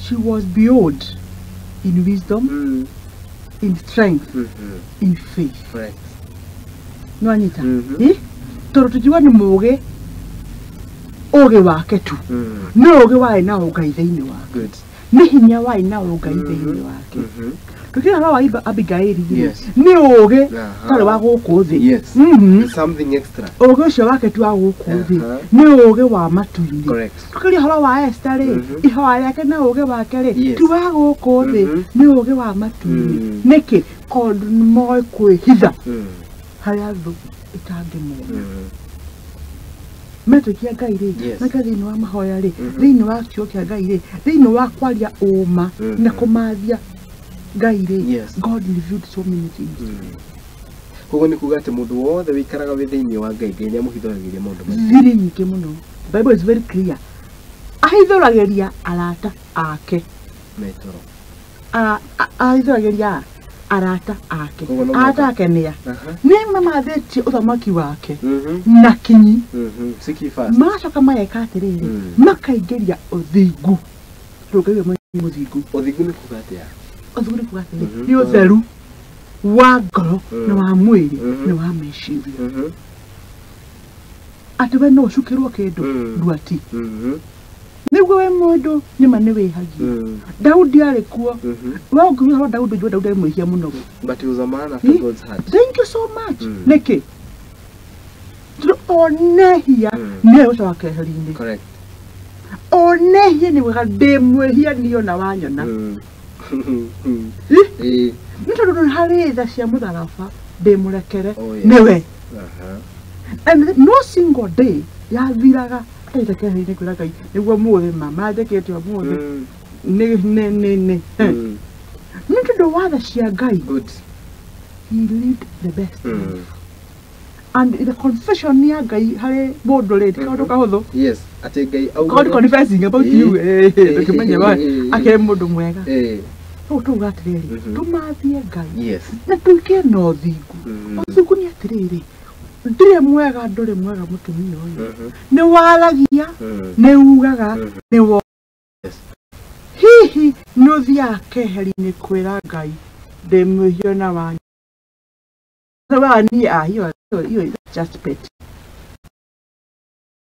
She was beyond in wisdom, in strength, in faith. Nĩwanyita? Ĩ? Tondũ tũtiuga nĩ mũũgĩ, ũũgĩ wake tu, nĩ ũũgĩ warĩ na ũngai thĩinĩ wake. Nĩ hinya warĩ na ũngai thĩinĩ wake. Tũkĩra ũhoro wa Abigaili rĩ, nĩ ũũgĩ ũtarĩ wa gũkũ thĩ. It's something extra. Ũũgĩ ũcio wake ti wa gũkũ thĩ, nĩ ũũgĩ wa matu-inĩ. Tũkĩria ũhoro wa Esther rĩ, ihoya rĩake na ũũgĩ wake rĩ, ti wa gũkũ thĩ, nĩ ũũgĩ wa matu-inĩ. Nĩkĩ? Tondũ nĩmoĩ kwĩhitha harĩa thũ ĩtangĩmona. Metĩkia Ngai rĩ, meka thĩinĩ wa mahoya rĩ, thĩinĩ wa kiugo kĩa Ngai rĩ, thĩinĩ wa kwaria ũma na kũmathia Ngai rĩ, God revealed so many things. Koguo nĩ kuga atĩ mũndũ wothe wĩikaraga wĩ thĩinĩ wa Ngai, Ngai nĩamũhithũragĩria maũndũ maingĩ. Thiri nyingĩ mũno. The Bible is very clear. Ahithũragĩria arata ake. Metoro. Ahithũragĩria arata ake. Koguo no Arata mũhaka. ake nĩa? Nĩ mamathĩtie ũthamaki wake na kinyi. Seek ye first. Magacoka mageka atĩrĩrĩ, makaingĩria ũthingu. Tondũ Ngai we mwene nĩ mũthingu. Ũthingu nĩ kuga atĩa? Ũthingu nĩ kuga atĩrĩrĩ, nĩ ũtheru wa ngoro na wa mwĩrĩ na wa meciria. Atĩ we no ũcukĩrwo kĩndũ, nduati. Nĩguo we mũndũ nĩma nĩ wĩhagia. Daudi arĩ kuo. We ũngiuga ũhoro Daudi, ũnjue Daudi arĩ mwĩhia mũno we. But he was a man after God's heart. Thank you so much. Nĩkĩ? Tondũ onehia nĩwe ũcoka keheri-inĩ. Onehia nĩ wega ndĩ mwĩhia niĩ ona wanyona. Ih? Nĩ tondũ nĩ harĩ tha cia mũtharaba ndĩ mũrekere. Oh, yes. Nĩwe. And no single day yathiraga atarĩte keheri-inĩ kwĩra Ngai nĩguo mũthĩ ma manjĩkĩte ũmũthĩ. Nĩ nĩ nĩ nĩ. Nĩ tondũ wa tha cia Ngai. He lived the best life. And the confession ya Ngai harĩ mũndũ rĩ, ti kaũndũ kahũthũ. Yes, atĩ Ngai God augire. confessing about you, ndũkĩmenye wa, akĩrĩ mũndũ mwega. Rĩu tũuga atĩrĩrĩ, tũmathie Ngai. Na tũikare na ũthingu. Ũthingu nĩ atĩrĩrĩ, ndirĩ mwega, ndũrĩ mwega mũtumia ũyũ. Nĩ waragia, nĩ ugaga, nĩ wo. Hihi nĩ ũthiaga keheri-inĩ kwĩra Ngai ndĩ mwĩhia na wanyu. Wa niĩ, hiyo hiyo just petty.